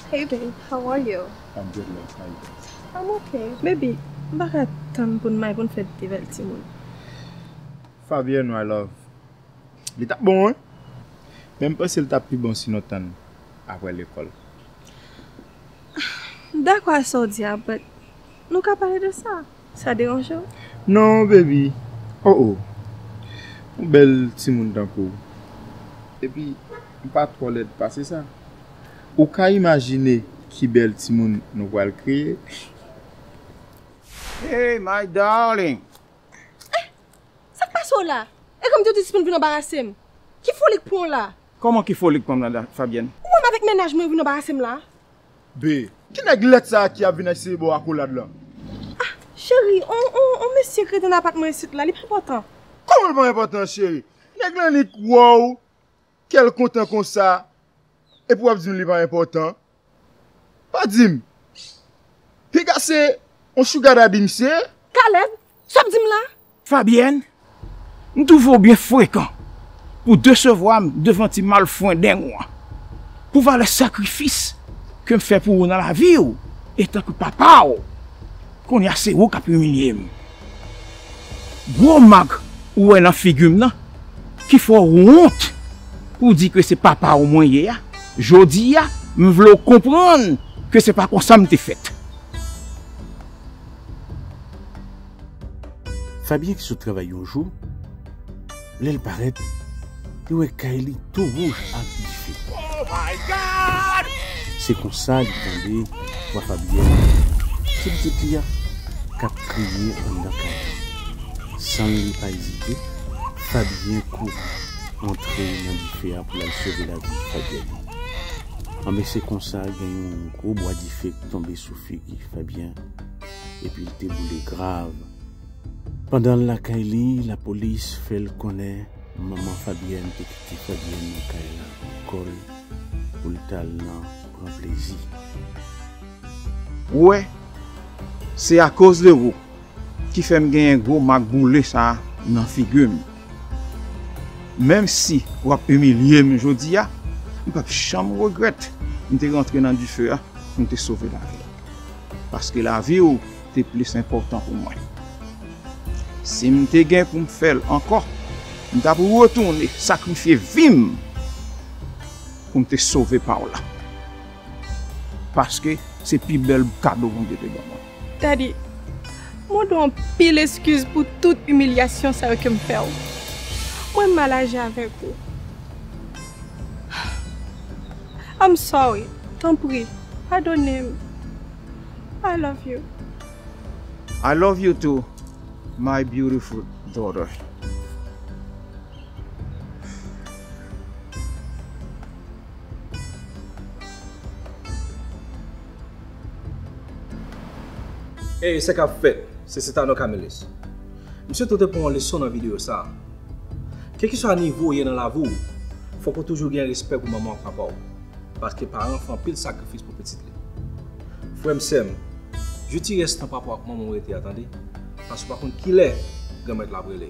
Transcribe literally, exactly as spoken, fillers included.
Hey babe, how are you? I'm good, love. How you doing? I'm okay. Baby, m pa ka tann pou n may pou n fè de bèl timoun. Fabienne, my love. Li t ap bon, wi. Men m panse l t ap pi bon si nou tann apre lekòl. M dakò ak sa w di a, but nou ka pale de sa. Sa deranje w? Non, baby. Oh, oh. Yon bèl timoun tankou w. Epi, m pa twò lèd pase sa. Ou ka imajine ki bèl timoun nou pral kreye? Hey, my darling. Sa k pase w la? E kòm te w te sispann vin anbarase m. Ki foli k pran w la? Kòman ki foli k pran m la, Fabienne? Ou wè m avèk mennaj mwen vin anbarase m la? Be, ki nèg lèd sa a ki ap vin eseye ba w akolad lan? Cheri, on, on, on mesye k rete nan apatman isit la, li pa enpòtan. Kòman l pa enpòtan, cheri? Nèg lan nik wè w, kè l kontan konsa, epi w ap di m li pa enpòtan? Pa di m. Piga se yon sugar daddy misye ye? Caleb, sa w ap di m la? Fabienne, m twouve w byen frekan pou w desevwa m devan ti malfrendeng ou an. Pou valè sakrifis ke m fè pou ou nan lavi w, etanke papa w, kounye a se ou k ap imilye m. Gwo mak ou wè nan figi m nan, ki fè w wont pou w di ke se papa w mwen ye a, jodi a, m vle w konprann ke se pa konsa m te fèt. Fabien ki sot travay yon jou, lè l parèt, li wè kay li tou wouj ak dife. Se konsa li tande vwa Fabienne, ti pitit li a, k ap kriye anndan kay la. San li pa ezite, Fabien kouri antre nan dife a pou l al sove lavi Fabienne. Anben se konsa gen yon gwo bwa dife k tonbe sou figi Fabien epi l te boule grav. Pandan l lakay li, lapolis fè l konnen manman Fabienne te kite Fabienne nan kay la pou kò l pou l t al nan pran plezi. Ou wè, se akoz de ou ki fè m genyen gwo mak boule sa a nan figi m. Menm si w ap imilye m jodi a, m p ap janm regrèt m te rantre nan dife a pou m te sove lavi w. Paske lavi w te plis enpòtan pou mwen. Si m te gen pou m fè l ankò, m t ap retounen sakrifye vi m pou m te sove pa w la. Paske se pi bèl kado Bondye te ban mwen. Daddy, mande w anpil eskiz pou tout imilyasyon sa yo ke m fè w. Mwen mal aji avèk ou. I'm sorry. Tanpri, padone m. I love you. I love you too, my beautiful daughter. Ey, sa k ap fèt? Se Setano Camelis. M swete w te pran yon leson nan videyo sa a. Kèlkeswa nivo w ye nan lavi w, fòk ou toujou gen respè pou manman w ak papa w. Paske paran fè anpil sakrifis pou pitit li. Frè m, sè m, jwi ti rès tan papa w ak manman w rete a, tande. Paske w pa konn kilè Granmèt la ap rele.